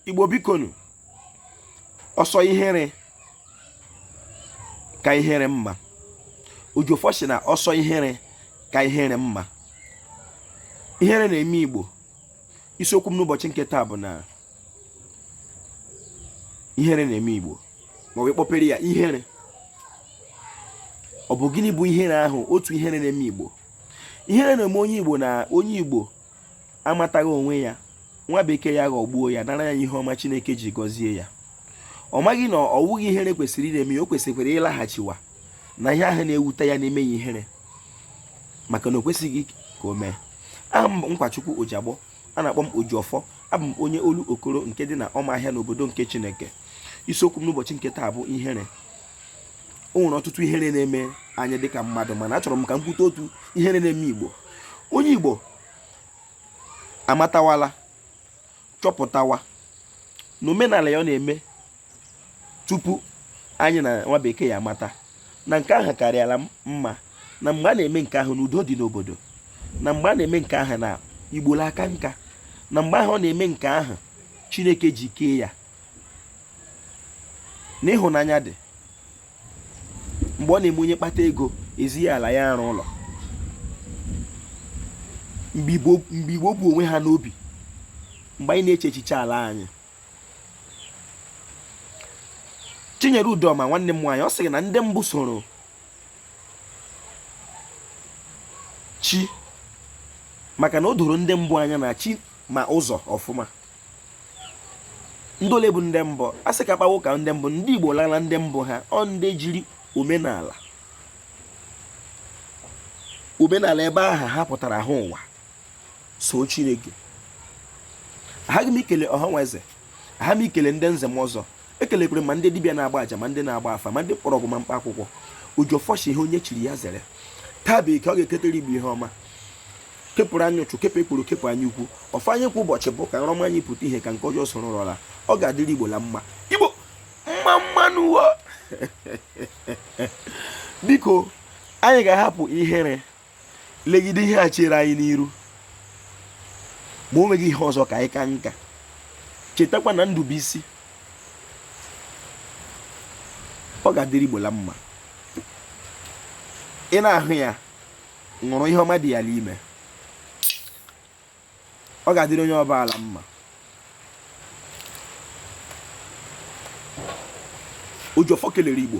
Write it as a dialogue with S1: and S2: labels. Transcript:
S1: Igbo, bikonu, ọsọ ihere ka ihere mma. Ojiọfọ sị na ọsọ ihere ka ihere mma. Ihere na-eme Igbo. Isiokwu m n'ụbọchị nke taa bụ na ihere na-eme Igbo, ma ọ bụ ịkpọpere ya ihere. Ọ bụ gịnị bụ ihere ahụ? Otu ihere na-eme Igbo, ihere na-eme onye Igbo na onye Igbo amataghị onwe ya, nwa bekee ya ghọgbuo ya, nara ya ihe ọma Chineke ji gọzie ya. Ọ maghị na ọ wụghị ihere kwesịrị ịna-eme ya. O kwesịkwara ịlaghachiwa na ihe ahụ na-ewute ya, na-eme ya ihere, maka na o kwesịghị ka o mee. Aha m bụ Nkwachukwu Ojiagbọ, a na-akpọ m Ojiọfọ. Abụ m onye Olokoro nke dị na Ọmahịa n'obodo nke Chineke. Isiokwu m n'ụbọchị nke taa bụ ihere. O nwere ọtụtụ ihere na-eme anyị dịka mmadụ, mana achọrọ m ka m kwute otu ihere na-eme Igbo. Onye Igbo amatawala, chọpụtawa na omenala ya ọ na-eme tupu anyị na nwa bekee ya amata na nke ahụ karịala mma, na mgbe a na-eme nke ahụ na udo dị n'obodo, na mgbe a na-eme nke ahụ na Igbo la-aka nka, na mgbe ahụ ọ na-eme nke ahụ Chineke ji kee ya na ịhụnanya dị, mgbe ọ na-eme onye kpata ego ezi ya ala ya arụ ụlọ, mgbe Igbo bu onwe ha n'obi, mgbe anyị na-eche echiche ala anyị. Chinyere Udoma, nwanne m nwaanyị, ọ sịrị na ndị mbụ soro chi, maka na o doro ndị mbụ anya na chi ma ụzọ ọfụma. Ndị ole bụ ndị mbụ? A sị ka kpawa ụka ndị mbụ, ndị Igbo lara ndị mbụ ha, ọ ndị jiri omenala, omenala ebe ahụ ha pụtara ha ụwa so Chineke. Aghaghị m ikele ọha nwa eze, aghaghị m ikele ndị nze m ọzọ, ekelekwere ma ndị dibịa na-agba aja, ma ndị na-agba afa, ma ndị mkpọrọgwụ, ma mkpa akwụkwọ. Ojiọfọ sị ihe onye chiri ya zere. Taa bụ eke, ọ ga-eketere Igbo ihe ọma, kepụrụ anyị ụchụ, kepụ ekworo, kepụ anya ukwu. Ọfọ anyị kwa ụbọchị bụ ka nrọ ọma anyị pụta ihe, ka nke ọjọọ soro rọla. Ọ ga-adịrị Igbo la mma. Igbo, mma mma nụ o. Biko, anyị ga-ahapụ ihere, legide ihe a chere anyị n'iru. Ma o nweghị ihe ọzọ, ka anyị ka nka, chetakwa na ndụ bụ isi. Ọ ga-adịrị Igbo la mma. Ị na-ahụ ya, ṅụrụ ihe ọma dị ya n'ime. Ọ ga-adịrị onye ọbụla mma. Ojiọfọ kelere Igbo.